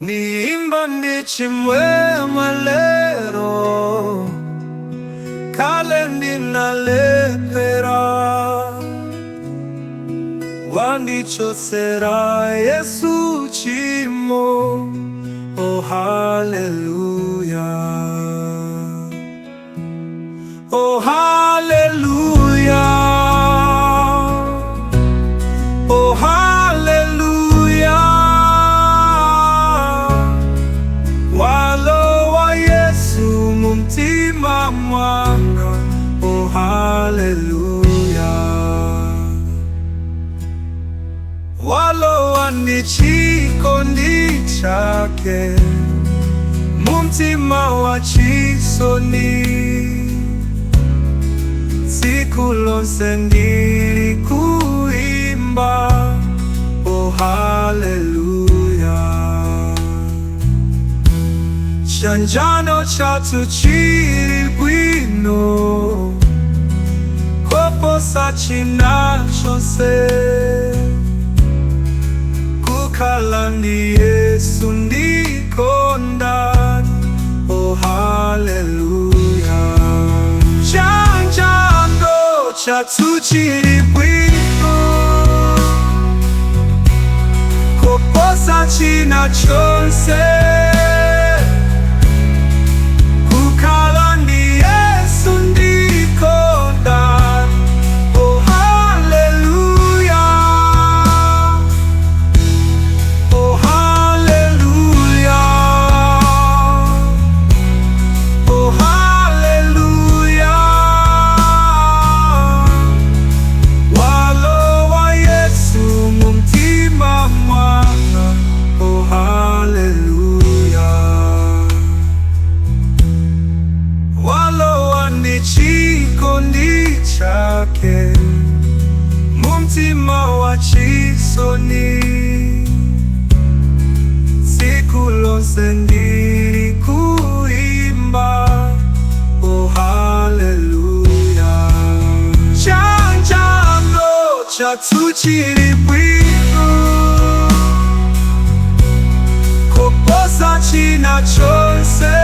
Ndiimba ndi chimwemwe lero, kale ndinalephera. Wandichotsera Yesu tchimo. Oh haleluya, oh haleluya, oh haleluya. Walowa Yesu mumtima mwanga. Oh haleluya. Walowa ndi chikondi chake mumtima wa chisoni. Tsiku lonse ndili kuimba. Oh haleluya. Chiyanjano chathu chili bwino koposa china chonse. Kukhala ndi Yesu ndikonda. Oh haleluya. Chiyanjano chathu chili bwino koposa china chonse. Kukhala ndi Yesu ndikonda. Oh haleluya, oh haleluya, oh haleluya. Walowa Yesu mumtima mwanga. Oh haleluya. Walowa ndi chikondi chake mumtima wa chisoni. Tsiku lonse ndili kuimba. Oh haleluya. Chiyanjano chathu chili bwino koposa china chonse.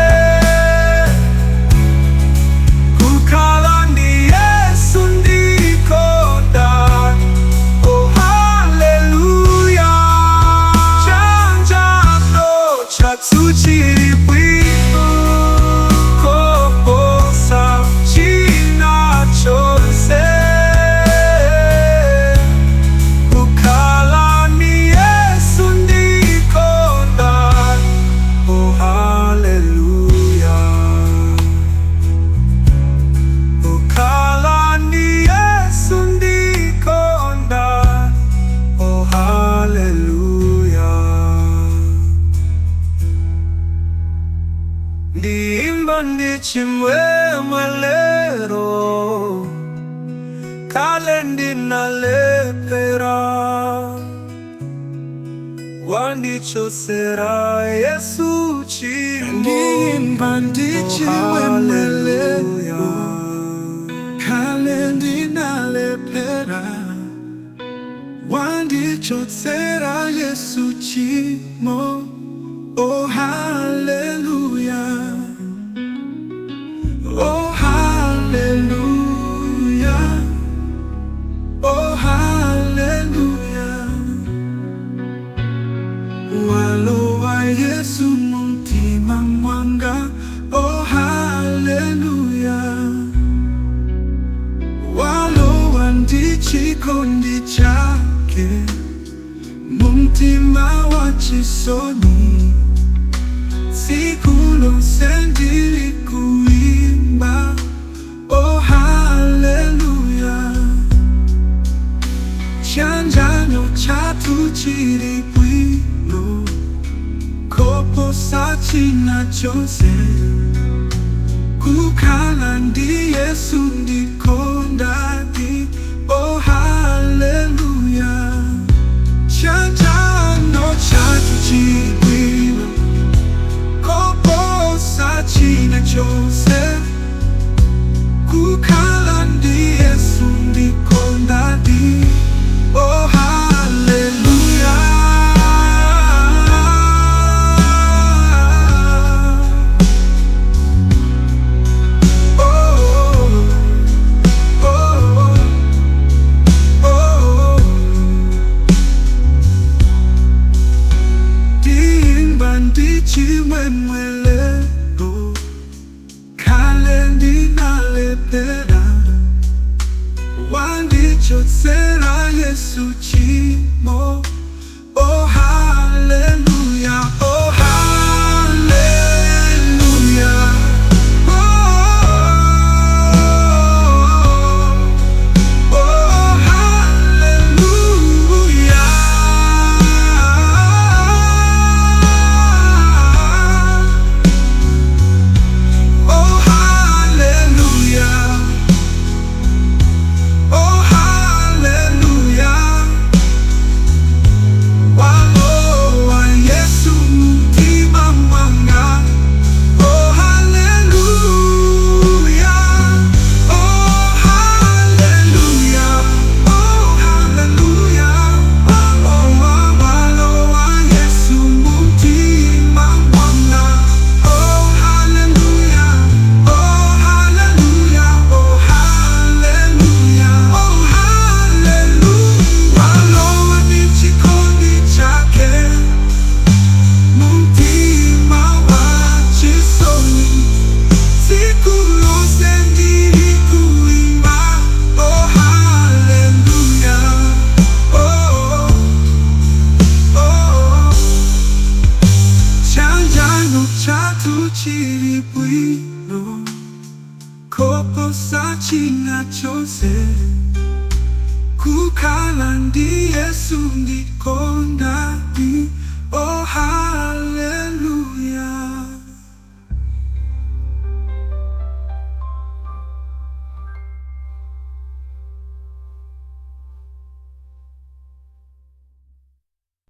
Kukhala ndi Yesu ndikonda. Oh haleluya. Chiyanjano chathu chili bwino koposa china chonse. Kukhala ndi Yesu ndikonda. Oh haleluya. Kukhala ndi Yesu ndikonda. Oh haleluya. Ndiimba ndi chimwemwe lero, kale ndinalephera. Wandichotsera Yesu tchimo. Ndiimba ndi chimwemwe lero, kale ndinalephera. Wandichotsera Yesu tchimo. Oh haleluya, oh haleluya, oh haleluya. Walowa Yesu mumtima mwanga. Oh haleluya. Walowa ndi chikondi chake mumtima wa chisoni. Tsiku lonse ndili kuimba. Oh haleluya. Chiyanjano chathu chili bwino koposa china chonse. Kukhala ndi Yesu ndikondadi. Oh haleluya. Chiyanjano chathu chili bwino koposa china chonse. Kukhala ndi Yesu ndikondadi. Oh haleluya. Ndiimba ndi chimwemwe lero. Kale ndinalephera. Wandichotsera Yesu tchimo. Oh hallelujah, oh hallelujah. Oh, oh, hallelujah. Oh, hallelujah. Oh, hallelujah. Walowa Yesu mtima mwanga. Oh, hallelujah. Oh, hallelujah. Oh, hallelujah. Walowa, walowa Yesu mtima mwanga. Oh, hallelujah. Oh, hallelujah. Oh, hallelujah. Oh, hallelujah. Walowa ndi chikondi chake. Mumtima wa chisoni. Tsiku lonse ndili kuimba. Oh, hallelujah. Oh, oh, chiyanjano chathu chili bwino koposa china chonse. Kukhala ndi Yesu ndikondadi. Oh.